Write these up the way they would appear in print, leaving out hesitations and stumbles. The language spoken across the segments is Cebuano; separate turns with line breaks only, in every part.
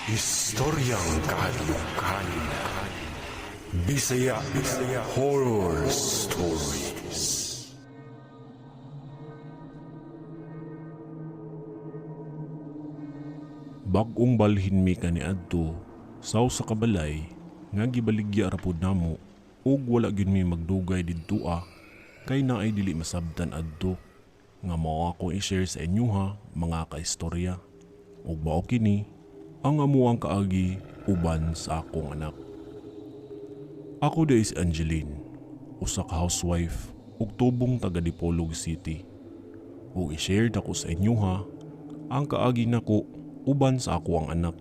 Istoryang kahadlukan. Bisaya Horror Stories.
Bag-ong balhin mi kaniadto sa usa ka balay nga gibaligya ra pud namo ug wala gyud mi magdugay didtoa kay naay dili masabtan adto nga mao akong i-share sa inyoha mga kaistorya. Ug mao kini ang amuang kaagi uban sa akong anak. Ako di si Angeline, usa ka housewife ug tubong taga Dipolog City. Ug i-share nako sa inyoha ang kaagi nako uban sa ako ang anak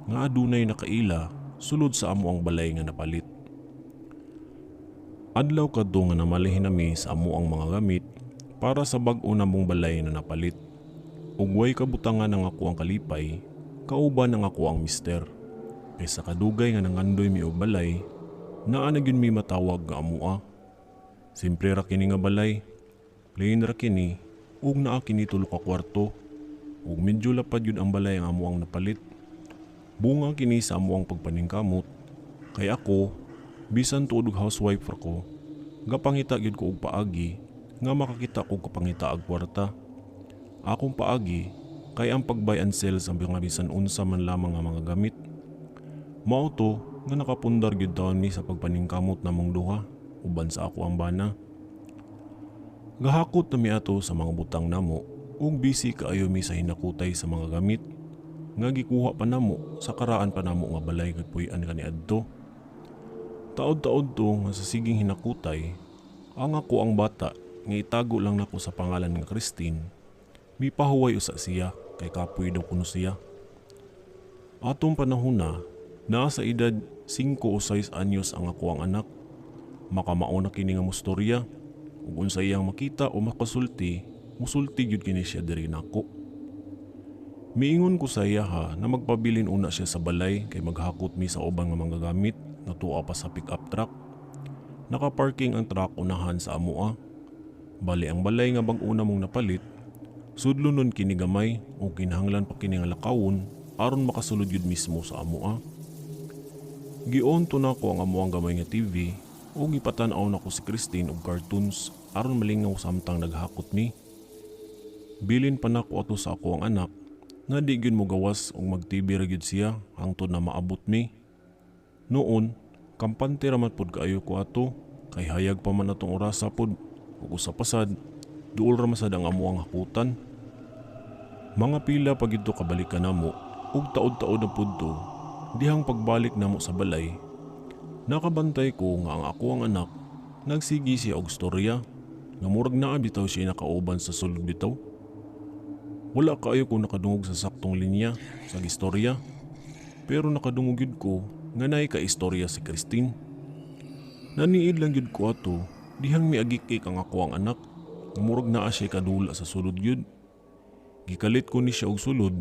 nga adunay nakaila sulod sa amo ang balay nga napalit. Adlaw kadto nga namalihin nami sa amo ang mga gamit para sa bag-o namong balay na napalit. Ug way kabutangan ang ako ang kalipay, kauban ang ako ang mister. Kay sa kadugay nga nangandoy mi og balay, naa na gyud mi matawag nga amoa. Simple ra kini nga balay, plain ra kini, ug naa kini tulo ka kwarto. Ug medyo lapad gyud ang balay ang amo ang napalit. Bunga kini sa amo ang pagpaningkamot, kay ako, bisan tuod og housewife ra ko, gapangita gyud ko og paagi nga makakita ko kapangita og kwarta. Akong paagi kay ang pag-buy and sell sa mga bisan unsa man lamang nga mga gamit. Mao to nga nakapundar gyud taon mi sa pagpaningkamot namong duha uban sa ako ang bana. Gahakot na mi ato sa mga butang namo ug busy kaayo mi sa hinakutay sa mga gamit nga gikuha pa namo sa karaan pa namo nga balay nga puy-an kaniadto. Taod-taod to nga sa siging hinakutay, ang ako ang bata nga itago lang nako sa pangalan nga Christine, mipahuway usa siya kay kapoy daw kuno siya. Atong panahon na, naa sa edad 5 o 6 anyos ang ako ang anak. Makamao na kini nga mustorya, ug unsa iyang makita o makasulti, musulti gyud kini siya diri nako. Miingon ko sa iya ha na magpabilin una siya sa balay kay maghakot mi sa ubang nga mga gamit nga tuwa pa sa pick-up truck. Nakaparking ang truck unahan sa amoa. Bali ang balay nga bag-o na mong napalit, sudlo nun kini gamay o kinahanglan pa kini nga lakawon aron makasulod yun mismo sa amoa. Gion to nako ang amoang gamay nga TV o gipatan-aw nako si Christine og cartoons aron malingaw samtang naghakot mi. Bilin pa nako ato sa ako ang anak nga di gyud mo gawas og mag-TV ra gyud siya hangtod na maabot mi. Noon, kampante ra man pud kaayo ko ato kay hayag pa man atong orasa pud ug usa pasad, duol ra masad ang amoang hakutan. Mga pila pa gid to kabalikan namo ug taod-taod na pud to dihang pagbalik namo sa balay. Nakabantay ko nga ang ako ang anak nagsigi siya og storya nga murag naa bitaw siya nakauban sa sulod bitaw. Wala kaayo ko nakadungog sa saktong linya sa istorya, pero nakadungog gyud ko nga naay ka-istorya si Christine. Naniid lang gyud ko ato dihang miagikik ang ako ang anak nga murag naa siya kadula sa sulod gyud. Gikalit ko ni siya og sulod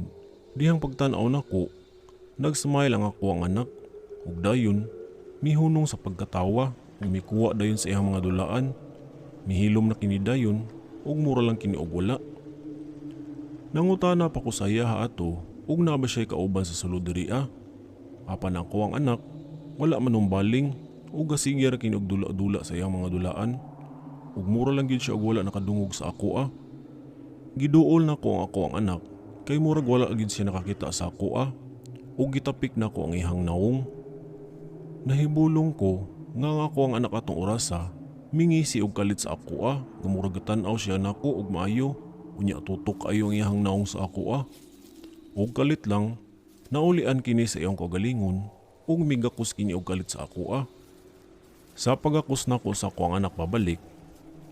dihang pagtan-aw nako, nagsmile ang ako ang anak ug dayon mihunong sa pagkatawa ug mikuha dayon sa iyang mga dulaan. Mihilom na kini dayon ug mura lang kini og wala. Nangutana pa ko sa iya ato ug naa ba siya kauban sa sulod diri ah. Apan ako ang anak wala man baling ug gasige ra kini og dula-dula sa iyang mga dulaan ug mura lang gyud siya og wala nakadungog sa ako ah. Giduol nako ang ako ang anak kay murag wala gyud siya nakakita sa ako ah, ug gitapik nako ang iyang nawong. Nahibulong ko nga ang ako ang anak atong orasa mingisi og kalit sa ako ah, nga murag tan-aw siya nako og maayo unya tutok ayo ang iyang naong sa ako ah. Og kalit lang naulian kini sa iyang kagalingon ug migakos kini og kalit sa ako ah. Sa pagakos nako sa ako ang anak pabalik,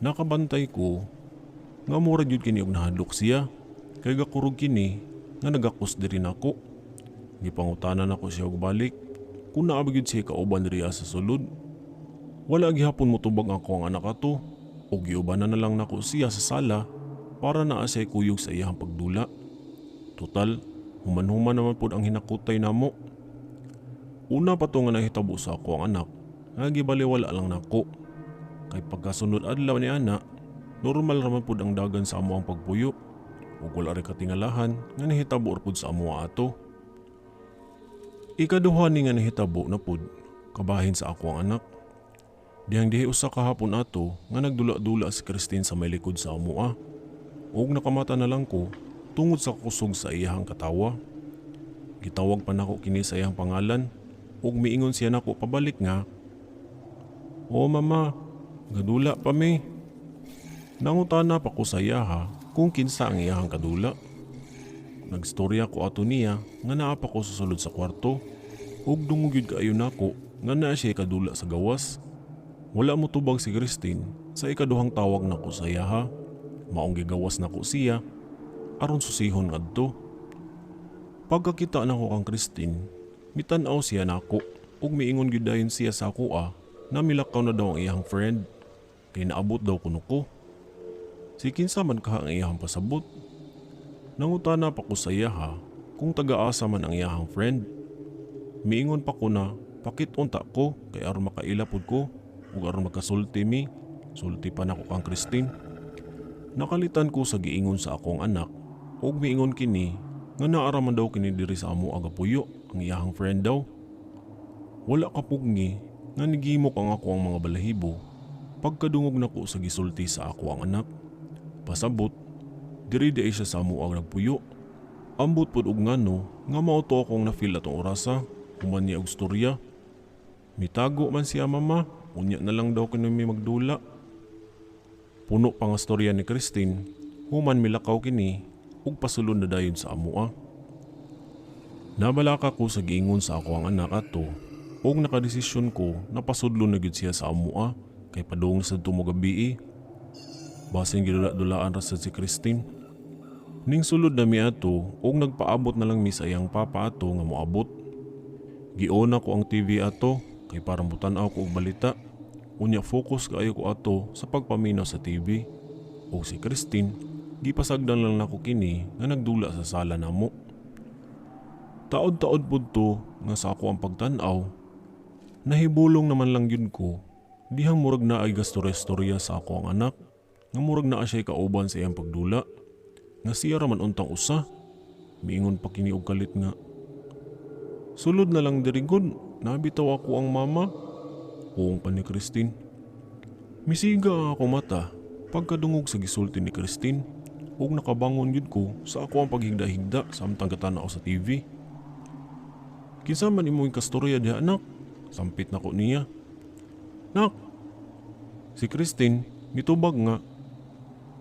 nakabantay ko nga mura gyud kini og nahadlok siya kay gakurog kini nga nagakos diri nako. Gipangutanan nako siya og balik kung naa ba gyud siya kauban diri sa sulod. Wala gihapon motubag ako ang anak ato ug giubanan na lang nako siya sa sala para naa siya kuyog sa iyang pagdula. Total, human-human naman pod ang hinakutay namo. Una pa to nga nahitabo sa ako ang anak, nga gibaliwala lang nako. Kay pagkasunod adlaw ni ana, normal raman pod ang dagan sa amo ang pagpuyo. Ug wala rin katingalahan nga nahitabo ra pod sa amo ato. Ikaduha ni nga nahitabo na pud kabahin sa ako ang anak. Dihang dihi usa ka hapon ato nga nagdula-dula si Christine sa may likod sa amoa. Ug nakamata na lang ko tungod sa kusog sa iyahang katawa. Gitawag pa nako kini sa iyang pangalan ug miingon siya nako pabalik nga, "O mama, gadula pa mi." Nangutana pa ko sa iyaha kung kinsa ang iyahang kadula. Nagstorya ko ato niya nga naa pa ko sa sulod sa kwarto ug dungog gyud kaayo nako nga naa siya kadula sa gawas. Wala mo tubag si Christine sa ikaduhang tawag nako sa iyaha. Maong gigawas nako siya aron susihon ngadto. Pagkakita nako kang Christine, mitan-aw siya nako ug miingon gyud dayon siya sa akoa na milakaw na daw ang iyahang friend kay naabot daw kuno ko. Si kinsa man kaha ang iyahang pasabot. Nangutana pa ko sa iyaha kung taga-asa man ang iyahang friend. Miingon pa ko na pakit-unta ko kay aron makaila pud ko ug aron magkasulti mi. Sulti pa nako kang Christine. Nakalitan ko sa giingon sa akong anak ug miingon kini nga naara man daw kini diri sa amo agapuyo ang iyahang friend daw. Wala kapugni nga nigimok ang ako ang mga balahibo pagkadungog nako sa gisulti sa ako ang anak. Pasabot, diri di ay siya sa amo ang nagpuyo. Ambot pod og ngano nga mao to akong na-feel atong orasa, human niya og storya. Mitago man siya mama, unya na lang daw kini mi magdula. Puno pa nga storya ni Christine, human milakaw kini ug pasulod na dayon sa amoa. Nabalaka ko sa giingon sa ako ang anak ato ug nakadesisyon ko na pasudlon na gyud siya sa amoa kay padung sa tumo gabi. Basin gidula-dulaan ra sad si Christine. Ning sulod na mi ato ug nagpaabot na lang mi sa iyang papa ato nga moabot. Giona ko ang TV ato kay para motan-aw ko og balita. Unya focus kaayo ko ato sa pagpaminaw sa TV. Og si Christine, gipasagdan lang nako kini nga nagdula sa sala namo. Taod-taod pud to nga sa ako ang pagtan-aw. Nahibulong naman lang yun ko. Dihang murag na ay gastorya-storya sa ako ang anak. Nga murag naa siya kauban sa iyang pagdula. Nga siya raman untang usa. Miingon pa kini og kalit nga, "Sulod na lang diri gud, nabitaw ako ang mama." Kuong pa ni Christine. Misiga ang ako mata pagkadungog sa gisulti ni Christine ug nakabangon gyud ko sa ako ang paghigda-higda samtang gatan-aw sa TV. "Kinsa man imong kastorya diha, anak?" Sampit nako niya. "Nak." Si Christine mitubag nga,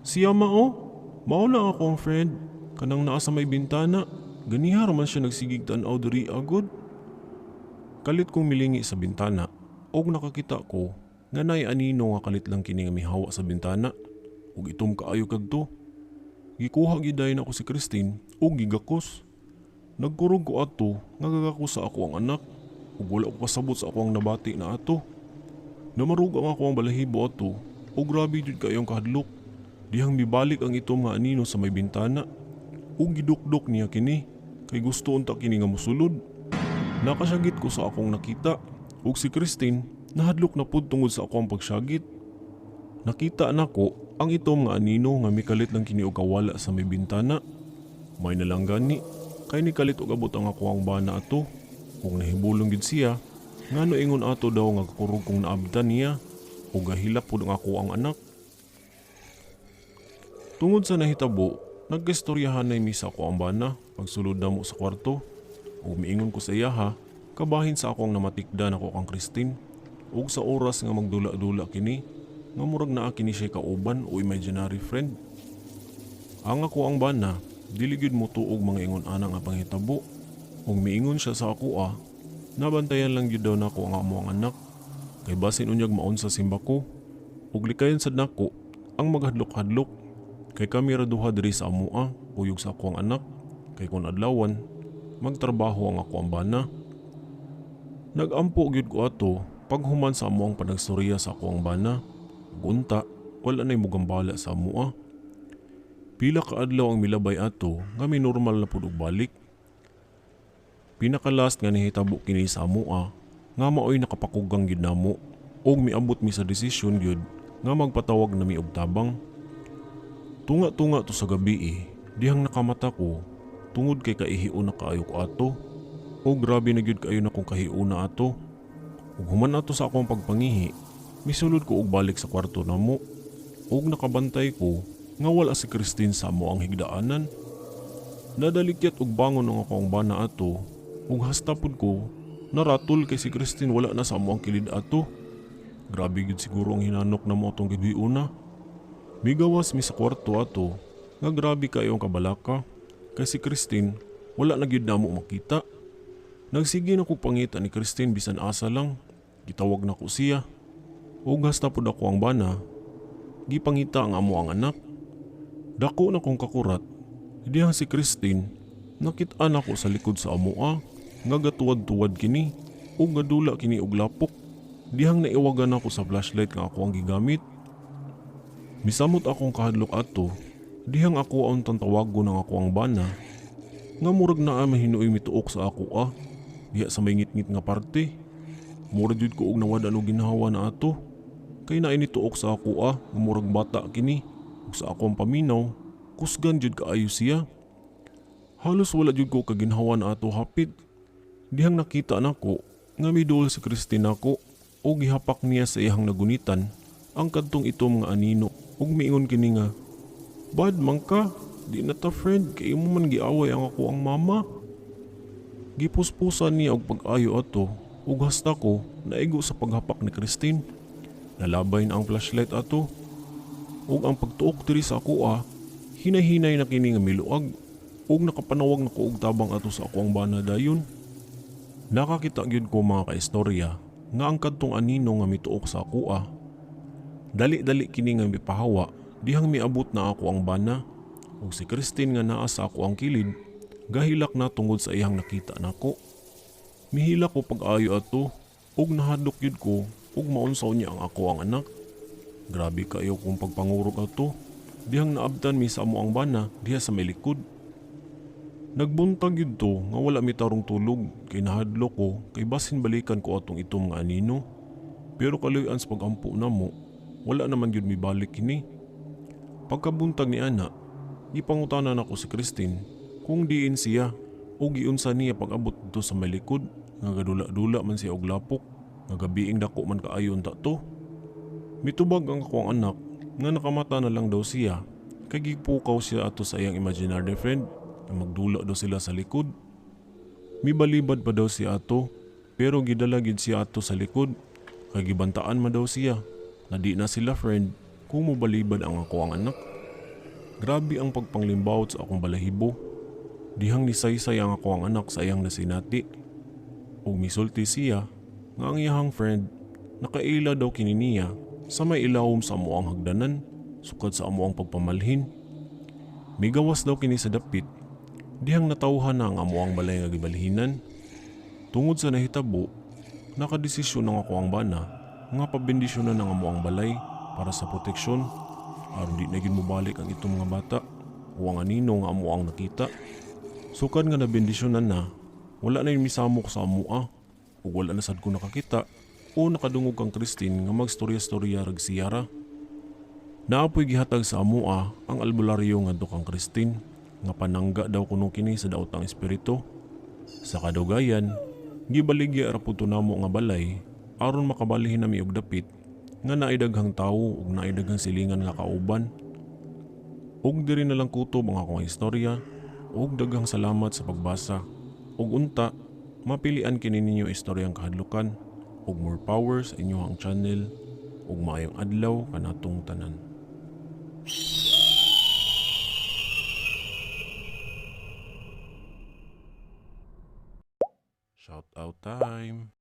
"Siya mao, mao lang ako ang friend, kanang naa sa may bintana, ganiha raman siya nagsigig tan-aw diri agod." Kalit kong milingi sa bintana, og nakakita ko nga naay anino nga kalit lang kini nga mihawa sa bintana, ug itom kaayo kadto. Gikuha gyud dayon ako si Christine ug gigakos. Nagkurog ko ato nga gagakos sa ako ang anak, ug wala ko kasabot sa ako ang nabati na ato. Namarug ang ako ang balahibo ato, ug grabe jud kaayo ang kahadlok. Dihang mibalik ang itom nga anino sa may bintana, ug gidukdok niya kini, kay gusto unta kini nga mosulod. Nakasyagit ko sa akong nakita, ug si Christine nahadlok na pud tungod sa akong pagsyagit. Nakita nako ang itom nga anino nga mikalit lang kini og kawala sa may bintana. May nalang gani, kay nikalit og abot ang ako ang bana ato. Kung nahibulong gid siya, ngano ingon ato daw nga kakurog kong naabtan niya, ug gahilak pud ang ako ang anak. Tungod sa nahitabo, nagkistoryahan na mi sa ako ang bana pagsulod na mo sa kwarto. Ug miingon ko sa iyaha, kabahin sa akong namatikda nako kang Christine. Ug sa oras nga magdula-dula kini, nga murag naa kini siya kauban o imaginary friend. Ang ako ang bana, dili gyud mo tuog mga ingon ana nga panghitabo. Ug miingon siya sa ako nabantayan lang gyud daw nako ang amo ang anak. Kay basin unyag maon sa simba ko. Ug likayon sad nako ang maghadlok-hadlok. Kay kami ra duha diri sa amoa, kuyog sa ako ang anak. Kay kun adlawan, magtrabaho ang ako ang bana. Nagampo gyud ko ato paghuman sa amo ang panagstorya sa ako ang bana. Gunta, wala na'y mugambala sa amoa. Pila ka adlaw ang milabay ato nga mi normal na pud og balik. Pinaka-last nga nihitabo kini sa amoa nga maoy nakapakugang gyud namo ug miabot mi sa desisyon gyud nga magpatawag na mi og tabang. Tunga-tunga to sa gabi dihang nakamata ko tungod kay kaihion na kaayo ko ato. O grabe na gyud kaayo na kong kahiuna ato. Ug human ato sa akong pagpangihi, misulod ko og balik sa kwarto namo. Ug nakabantay ko nga wala si Christine sa amo ang higdaanan. Nadalikyat og bangon ang akong bana ato ug hasta pud ko naratol kay si Christine wala na sa amo ang kilid ato. Grabe gyud siguro ang hinanok namo atong gabi una. Migawas mi sa kwarto ato nga grabe kayo ang kabalaka kay si Christine wala na gyud namo makita. Nagsige na ko pangita ni Christine bisan asa lang. Gitawag na ko siya. Ug hasta pud ako ang bana. Gipangita ang amo ang anak. Dako na kong kakurat. Dihang si Christine nakit-an ako sa likod sa amoa nga gatuwad-tuwad kini ug gadula kini og lapok. Dihang naiwagan ako sa flashlight nga ako ang gigamit. Misamot akong kahadlok ato, dihang ako ang tantawagon ang ako ang bana. Nga murag naa mahinuoy mituok sa ako ah, diha sa may ngitngit nga parte. Murag jud ko og nawad-an og ginhawa na ato. Kay naay nituok sa ako ah, nga murag bata kini. Ug sa akong paminaw, kusgan jud kaayo siya. Halos wala jud ko kaginhawa na ato hapit. Dihang nakita nako nga miduol si Christine nako o gihapak niya sa iyang nagunitan ang kadtong itom nga anino ug miingon kini nga, "Bad man ka, di na ta friend kay imo man giaway ang ako ang mama." Gipuspusan niya og pag-ayo ato ug hasta ko naigo sa paghapak ni Christine. Nalabay na ang flashlight ato ug ang pagtuok diri sa ako ah, hinay-hinay na kini nga miluag ug nakapanawag na ko og tabang ato sa ako ang bana dayon. Nakakita gyud ko mga kaistorya nga ang kadtong anino nga mituok sa ako ah. Dali-dali kini nga mipahawa dihang miabot na ako ang bana ug si Christine nga naa sa ako ang kilid gahilak na tungod sa iyang nakita nako. Mihilak ko pag-ayo ato ug nahadlok gyud ko ug maunsaw niya ang ako ang anak. Grabe kayo kung pagpangurog ato. Dihang naabtan mi sa amo ang bana diha sa may likod. Nagbuntag yun to nga wala mi tarong tulog kay nahadlok ko kay basin balikan ko atong itom nga anino. Pero kaluy-an sa pag-ampo namo, wala naman yun mibalik kini. Pagkabuntag ni ana, gipangutanan ako si Christine kung diin siya o giunsa niya pag-abot dito sa may likod nga gadula-dula man siya og lapok nga gabiing dako man kaayo unta to. Mitubag ang akong anak nga nakamata na lang daw siya kay gipukaw siya ato sa iyang imaginary friend na magdula daw sila sa likod. Mibalibad pa daw siya ato pero gidala gid siya ato sa likod kay gibantaan man daw siya na di na sila friend kung mobalibad ang ako ang anak. Grabe ang pagpanglimbawot sa akong balahibo. Dihang nisaysay ang ako ang anak sa iyang nasinati. Ug misulti siya nga ang iyahang friend nakaila daw kini niya sa may ilawom sa amo ang hagdanan sukad sa amo ang pagpamalhin. Migawas daw kini sa dapit dihang natawhan na ang amo ang balay nga gibalhinan. Tungod sa nahitabo, nakadesisyon ang ako ang bana nga pabendisyonan ang amo ang balay para sa proteksyon aron di na gyud mobalik ang itong mga bata o ang anino nga amo ang nakita. Sukad nga nabendisyonan na, wala na yung misamok sa amoa ug wala na sad ko nakakita o nakadungog kang Christine nga magstorya-storya rag siyara. Naapoy gihatag sa amoa ang albularyo ngadto kang Christine nga panangga daw kuno kini sa daotang espiritu. Sa kadugayan, gibaligya ra pud to namo nga balay aron makabalihin nami og dapit nga naay daghang tawo ug naay daghang silingan nga kauban. Ug diri na lang kutob ang akong istorya ug daghang salamat sa pagbasa. Ug unta, mapilian kini ninyo istoryang kahadlukan ug more power sa inyohang channel ug maayong adlaw kanatong tanan. Shout out time.